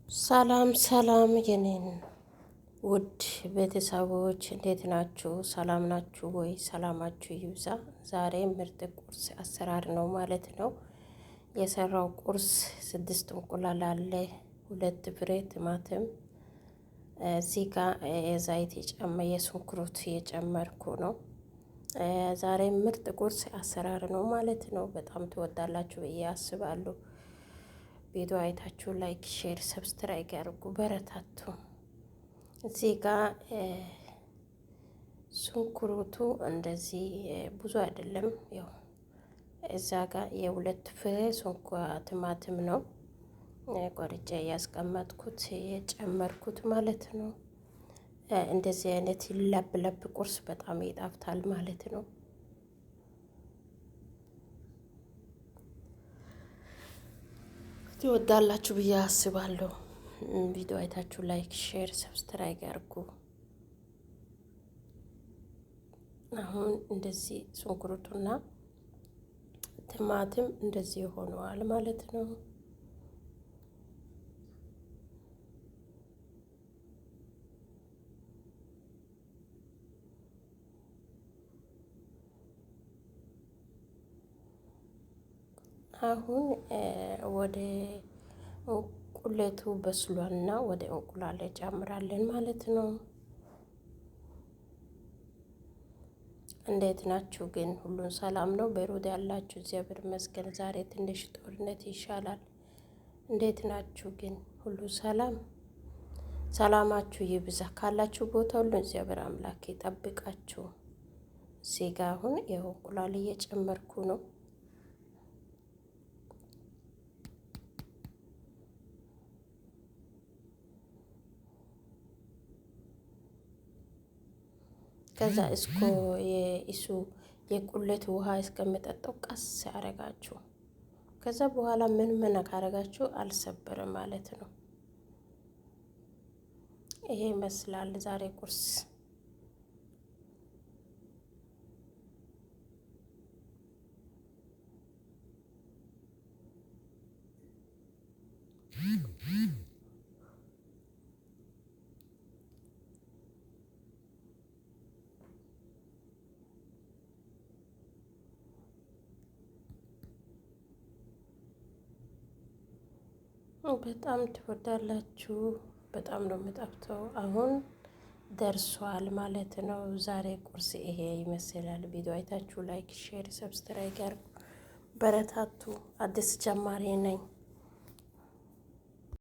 ሰላም ሰላም የኔን ውድ ቤተሰቦች እንዴት ናችሁ? ሰላም ናችሁ ወይ? ሰላማችሁ ይብዛ። ዛሬ ምርጥ ቁርስ አሰራር ነው ማለት ነው። የሰራው ቁርስ 6 እንቁላል አለ፣ 2 ፍሬ ቲማቲም፣ እዚህ ጋ የዛይት የሽንኩርት እየጨመርኩ ነው። ዛሬ ምርጥ ቁርስ አሰራር ነው ማለት ነው። በጣም ትወዳላችሁ ብዬ አስባለሁ። ቪዲዮ አይታችሁ like፣ share፣ subscribe ያድርጉ። በረታቱ። እዚህ ጋ ሽንኩርቱ እንደዚህ ብዙ አይደለም። ያው እዛ ጋ የ2 ፍሬ ቲማቲም ነው ቆርጬ ያስቀመጥኩት የጨመርኩት ማለት ነው። እንደዚህ አይነት ለብ ለብ ቁርስ በጣም ይጣፍጣል ማለት ነው። ትወዳላችሁ ብዬ አስባለሁ። ቪዲዮ አይታችሁ like፣ share፣ subscribe አድርጉ። አሁን እንደዚህ ሽንኩርቱና ቲማቲም እንደዚህ ሆነዋል ማለት ነው። አሁን ወደ ቁሌቱ በስሏልና ወደ እንቁላል ጨምራለን ማለት ነው። እንዴት ናችሁ ግን? ሁሉን ሰላም ነው? ቤሩት ያላችሁ እግዚአብሔር ይመስገን። ዛሬ ትንሽ ጦርነት ይሻላል። እንዴት ናችሁ ግን? ሁሉ ሰላም? ሰላማችሁ ይብዛ ካላችሁ ቦታ ሁሉ እግዚአብሔር አምላክ ይጠብቃችሁ። እዚህ ጋ አሁን ያው እንቁላል እየጨመርኩ ነው። ከዛ እስኮ የእሱ የቁሌት ውሃ እስከሚጠጣው ቀስ ያረጋችሁ። ከዛ በኋላ ምን ምን ካረጋችሁ አልሰበርም ማለት ነው። ይሄ ይመስላል ዛሬ ቁርስ። በጣም ትወዳላችሁ። በጣም ነው የምጣፍጠው። አሁን ደርሷል ማለት ነው። ዛሬ ቁርስ ይሄ ይመስላል። ቪዲዮ አይታችሁ like፣ share፣ subscribe አድርጉ። በረታቱ። አዲስ ጀማሪ ነኝ።